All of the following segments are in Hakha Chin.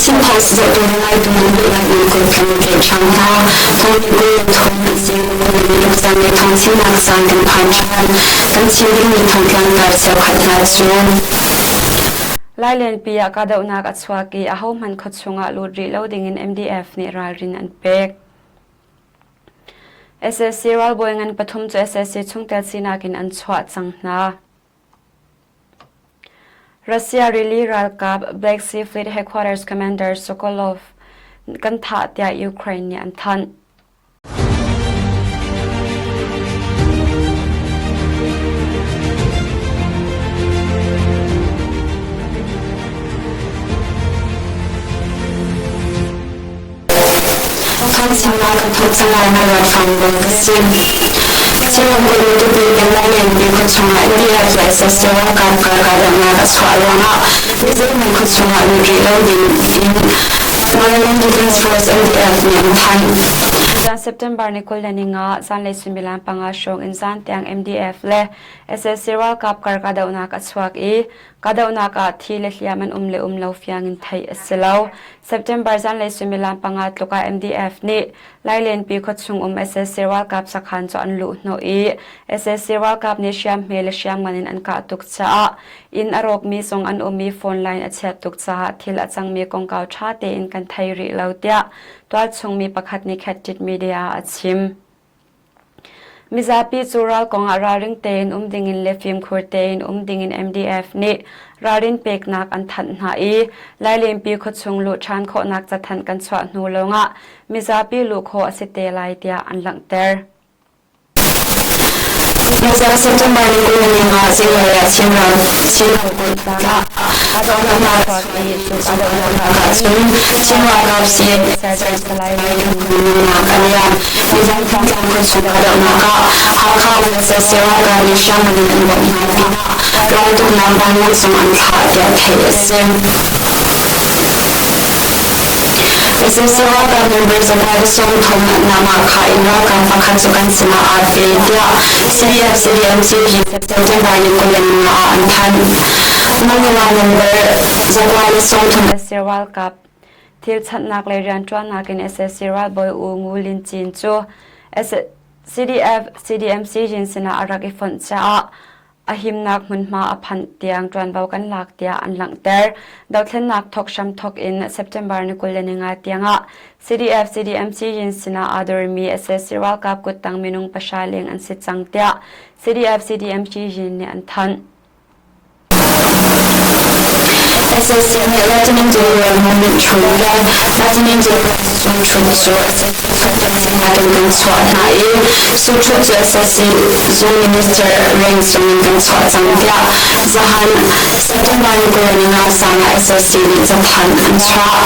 Chin Post zohtu le ngaitu nan dihlak in kut kan i tlaih ṭhan hna. Thawng ni 23 zing ruk zanlei thawngchimnak caan kan phan ṭhan. Kan chim dingmi thawngtlangtar cheukhat hna cu Lailenpi ah kahdohnak a chuak i ahohmanh khuachung ah lut rih lo dingin MDF nih ralrin an pek. SAC ralbawi ngan pathum cu SAC chungtel sinak in an chuah cang hna. Russia rili ralkap Black Sea Fleet Headquarters Commander Sokolov kan thah tiah Ukraine nih an thanh. Thawngchimnak kan thawk cang lai na ruat fang bang ka si. Chin ramkulh Matupi peng Lailenpi khuachung ah India le sac ralkap kahdohnak a chuah ruangah mizeihmanh khuachung ah lut rih lo ding in Nagaland Defence Force NDF nih an thanh. Zan September ni 25 zanlei suimilam panga hrawng in zan tiang MDF le sac ralkap kar kahdohnak a chuak i Kahdohnak ah thi le hliam an um le um lo fiang in theih a si lo. September zanlei suimilam panga tluk ah MDF nih Lailenpi khuachung um sac ralkap sakhan cu an luh hnawh i sac ralkap nih hriamhme le hriamngan in an kah tuk caah inn a rawkmi zong an um i phone line a chiat tuk caah thil a cangmi kongkau ṭha tein kan thei rih lo tiah tualchung mi pakhat nih Khat Media ah a chim. Mizapi cu ral kongah ralring tein um dingin le fimkhur tein um dingin MDF nih ralrin peknak an thanh hna i Lailenpi khuachung luh ṭhan khawhnak cathanh kan chuah hnu lawngah mizapi luh khawh a si te lai tiah an langhter. Nizaan September ni 25 zinglei ah Chinram Chin ramkulh tlang ah ahcun Chin ralkap CNSA an liam. Nizaan Thantlang khuachung kahdohnak ah Hakha le sac ralkap nih hriamngan in an bawmh hna pinah raltuknak vanlawng zong an thlah tiah theih a si. Sac ralkap member zakua 30 nama kha in ralkap pakhat cu kan sinah aa pe tiah CDF CDM CG September ni 25 ah an thanh. Manila member zakua le 30 sac ralkap thilchanhnak le rianṭuannak in sac ralbawi U Ngu Lin Cin cu CDF CDMC Jin sinah a rak i fonh caah a himnak hmunhma a phanh tiang ṭuanvo kan lak tiah an langhter. Dothlennak thawk hramthawk in September ni 25 tiangah CDF CDMC yin sinah aa dormi sac ralkap kuttang minung pahra leng an si cang tiah CDF CDMC yin nih an thanh. SAC nih Lieutenant General Moment Chun le Lieutenant General Sun Chun cu SAC chungtel sinak in kan chuah hna i Su Chun cu SAC zung minister rank zung in kan chuah cang tiah zahan September ni 25 sang ah SAC nih cathanh an chuah.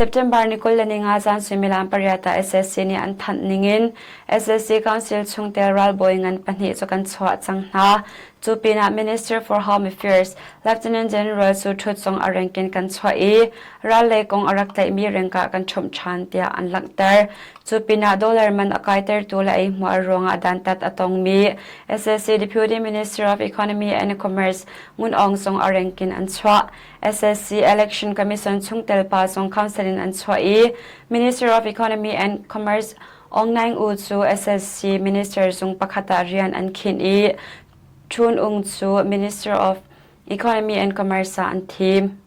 September ni 25 zan suimilam pariat ah SAC nih an thanh ningin SAC Council chungtel ralbawi ngan pahnih cu kan chuah cang hna. Cu pinah Minister for Home Affairs Lieutenant General Su Htut zong a rank in kan chuah i ral lei kong a rak tlaihmi rank ah kan ṭhumh ṭhan tiah an langhter. Cu pinah dollar man a kaitertu le eihmuar ruangah dantat a tongmi SAC Deputy Minister of Economy and Commerce Ngun Aung zong a rank in an chuah. SAC Election Commission chungtel pa zong council in an chuah i Minister of Economy and Commerce Aung Naing U cu SSC minister zung pakhat ah rian an khinh i Htun Ung cu Minister of Economy and Commerce ah an thim.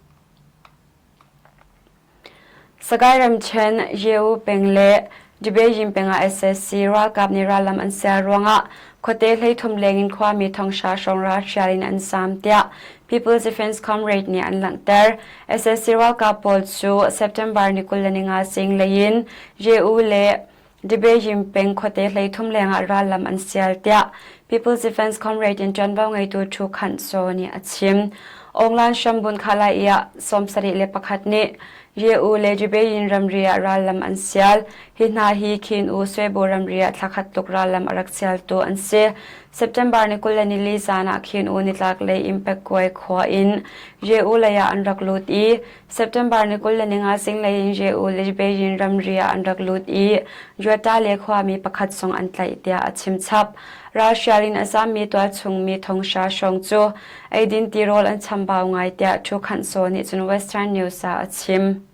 Sagaing ramṭhen Yewu peng le Dibeyim peng ah SSC ralkap nih rallam an sial ruangah khuate 33 leng in khuami thonghra hrawng ralhrial in an zaam tiah People's Defense Comrade nih an langhter. SSC ralkap pawl cu September ni 25 zinglei in Jehu le Dibeyim peng khuate 33 lengah rallam an sial tiah People's Defense Comrade in ṭuanvo ngeitu Thu Khanh Saw nih a chim. Aunglan Shambun Khalai ah 71 nih Jehu le Dibeyim ramri ah rallam an sial. Hi hna hi Khin U Swebu ramri ah thlakhat tluk rallam a rak sialtu an si. September ni 24 zan ah Khin U nitlaklei Impekkuai khua in Jehu lei ah an rak lut i September ni 25 zinglei in Jehu le Beijing ramri ah an rak lut i Juata le khuami pakhat zong an tlaih tiah a chim chap. Ralhrial in a zammi tualchung mi thonghra hrawng cu eidin tirawl an chambau ngai tiah Thu Khanh Saw nih cun Western News ah a chim.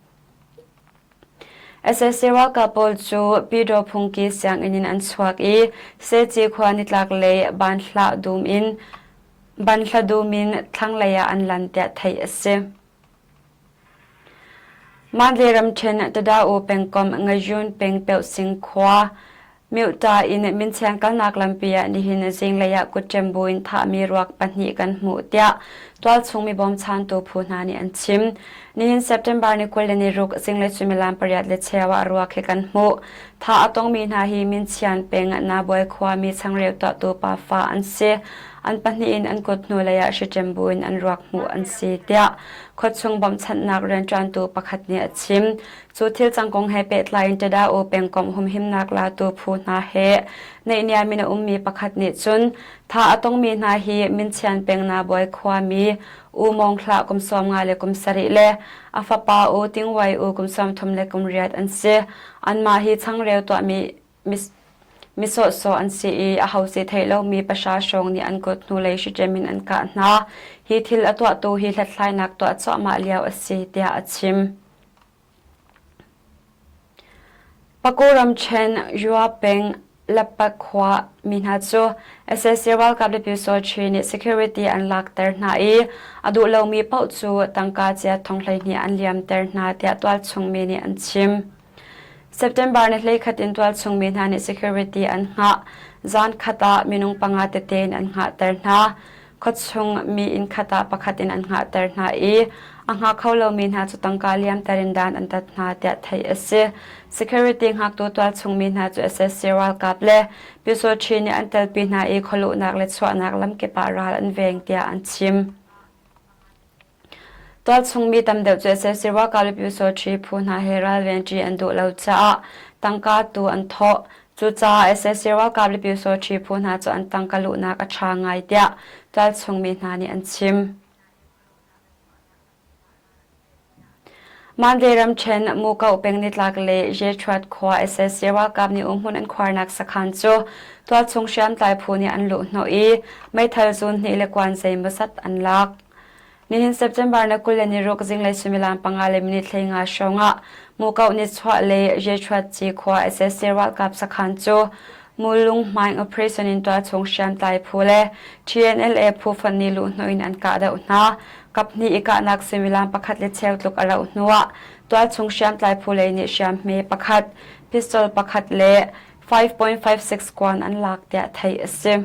Sac ralkap pawl cu Pyidawr phungki sianginn in an chuak i Seci khua nitlak lei Banhla dum in Banhla dum in thlanglei ah an lan tiah theih a si. Mandalay ramṭhen Tada-U pengkomh Ngayun peng Peuhsing khua Myohta in Minchiang kalnak lampi ah nihin zinglei ah kutṭem buin thahmi ruak pahnih kan hmuh tiah tualchung mi bawmchantu phu hna nih an chim. Nihin September ni 26 zinglei suimilam 8:15 ah ruak hi kan hmuh. Thah a tongmi hna hi Minchian peng Nabuai khuami changreu tuahtu pafa an si. An pahnih in an kut hnulei ah hriṭem buin an ruak hmuh an si tiah khuachung bawmchanhnak rianṭuantu pakhat nih a chim. Cu thil cang kong he pehtlai in Tada-U pengkomh humhimnak latu phu hna he naihniam in a ummi pakhat nih cun tha a tongmi hna hi Minchian peng Nabuai khuami U Mawng Hlah kum 50 le kum 7 le a fapa U Ting Wai U kum 30 le kum riat an si. Anmah hi changreu tuahmi mi sawhsawh an si i aho si theih lomi pahra hrawng nih an kut hnulei hriṭem in an kah hna. Hi thil a tuahtu hi hlathlainak tuah cuahmah lio a si tiah a chim. Paku ramṭhen Yua peng Lappak khua mi hna cu sac ralkap le Pyusawṭhi nih security an lakter hna i a duh lomi paoh cu tangka cia thong 12 an liamter hna tiah tualchung mi nih an chim. September ni 11 in tualchung mi hna nih security an hngah. Zan khat ah minung panga tete in an hngahter hna. Khuachung mi inn khat ah pakhat in an hngahter hna i a hngak kho lomi hna cu tangka liamter in dan an tat hna tiah theih a si. Security hngaktu tualchung mi hna cu sac ralkap le Pyusawṭhi nih an telpi hna i khualuhnak le chuahnak lamkip ah ral an veng tiah an chim. Tualchung mi tam deuh cu sac ralkap le Pyusawṭhi phu hna he ralvenṭi an duh lo caah tangka tu an thawh. Cucaah sac ralkap le Pyusawṭhi phu hna cu an tangka luhnak a ṭha ngai tiah tualchung mi hna nih an chim. Mandalay ramṭhen Mukoh peng nitlak le Yetruat khua sac ralkap nih umhmun an khuarnak sakhan cu tualchung hriamtlai phu nih an luhhnawh i meithal zun hnih le kuan zeimawzat an lak. Nihin September na 26 zinglei suimilam 5 le minute 15 hrawng ah Mukoh nichuah le Yetruat ci khua sac ralkap sakhan cu Mulung Hmaing Operation in tualchung hriamtlai phu le TNLA phu fonh nih luhhnawh in an kahdoh hna. Kaphnih i kahnak suimilam pakhat le cheu tluk a rauh hnuah tualchung hriamtlai phu lei nih hriamhme pakhat, pistol pakhat le 5.56 kuan an lak tiah theih a si.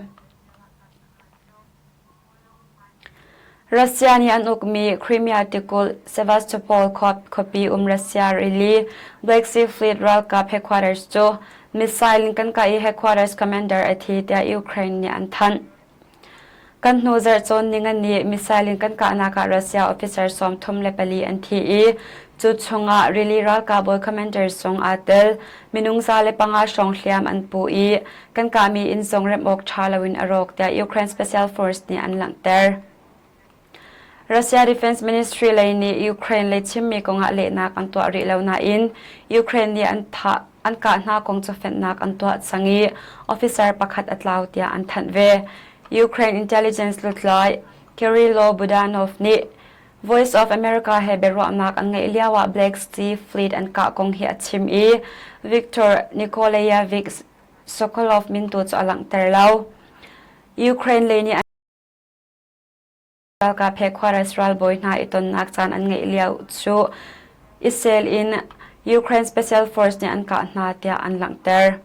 Russia nih an ukmi Crimea tikulh Sevastopol khuapi um Russia rili Black Sea Fleet ralkap headquarters cu missile in kan kah i headquarters commander a thi tiah Ukraine nih an thanh. Kan hnu zarh cawn ningani missile in kan kahnak ah Russia officer 34 an thi i cu chungah rili ralkap bawi commander zong aa tel. Minung 105 hrawng hliam an pu i Kan kahmi inn zong remh awk ṭha loin a rawk tiah Ukraine Special Force nih an langhter. Russia Defense Ministry lei nih Ukraine lei chimmi kongah lehnak an tuah rih lo nain Ukraine nih an thah an kah hna kong cu fenhnak an tuah cang i officer pakhat a tlau tiah an thanh ve. Ukraine intelligence lutlai Kyrylo Budanov nih Voice of America he biaruahnak an ngeih lioah Black Sea Fleet an kah kong hi a chim i Viktor Nikolayevich Sokolov min tu cu a langhter lo. Ukraine lei nih ralkap he khuares ralbawi hna i tonnak caan an ngeih lio cu Israel in Ukraine Special Force nih an kah hna tiah an langhter.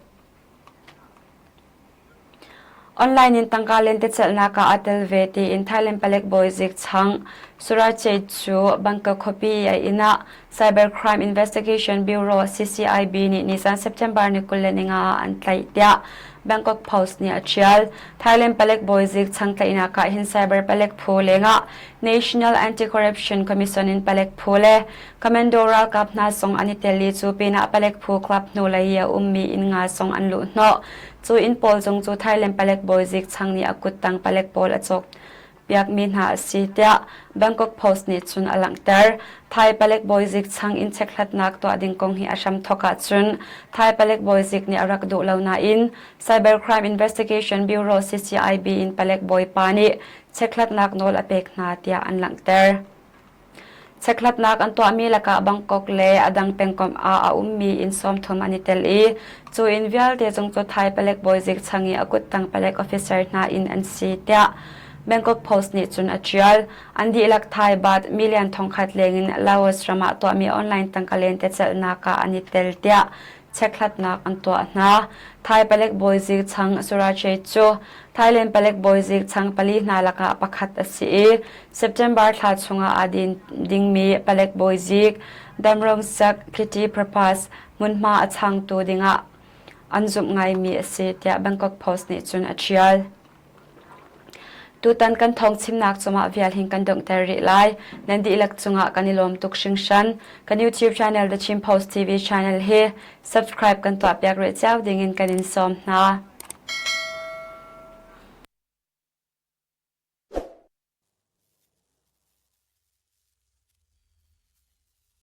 Online in tangka lentecelhnak ah aa tel ve tiin Thailand palek bawizik chang Surachate cu Bangkok khuapi i a inn ah Cybercrime Investigation Bureau CCIB nih nizan September ni 25 ah an tlaih tiah Bangkok Post nih a ṭial. Thailand palek bawizik chang tlaihnak ah hin cyber palek phu lengah National Anti-Corruption Commission in palek phu le Commando ralkap hna zong an i tel i cu pinah palek phu club hnulei i a ummi inn nga zong an luhhnawh. Cu inn pawl zong cu Thailand palek bawizik chang nih a kuttang palek pawl a cawk piakmi hna a si tiah Bangkok Post nih cun a langhter. Thai palek bawizik chang in chekhlatnak tuah ding kong hi a hramthawk ahcun Thai palek bawizik nih a rak duh lo nain Cybercrime Investigation Bureau CCIB in palek bawipa nih chekhlatnak nawl a pek hna tiah an langhter. Chekhlatnak an tuahmi lakah Bangkok le a dang pengkomh ah a ummi inn 30 an i tel i cu inn vialte cung cu Thai palek bawizik chang i a kuttang palek officer hna inn an si tiah Bangkok Post nih cun a ṭial. An dihlak Thai baht million thongkhat lengin Laos ram ah tuahmi online tangka lentecelhnak ah an i tel tiah chekhlatnak an tuah hna. Thai palek bawizik chang Surachet cu Thailand palek bawizik chang pali hna lakah pakhat a si i September thla chungah aa din dingmi palek bawizik Damrongsak Kitty Prapas hmunhma a changtu dingah an zumh ngaimi a si tiah Bangkok Post nih cun a ṭial. Tutan kan thawngchimnak cungah vial hin kan donghter rih lai. Nan dihlak cungah kan i lawm tuk hringhran. Kan YouTube channel The Chin Post TV channel hi subscribe kan tuahpiak rih cio dingin kan in sawm hna.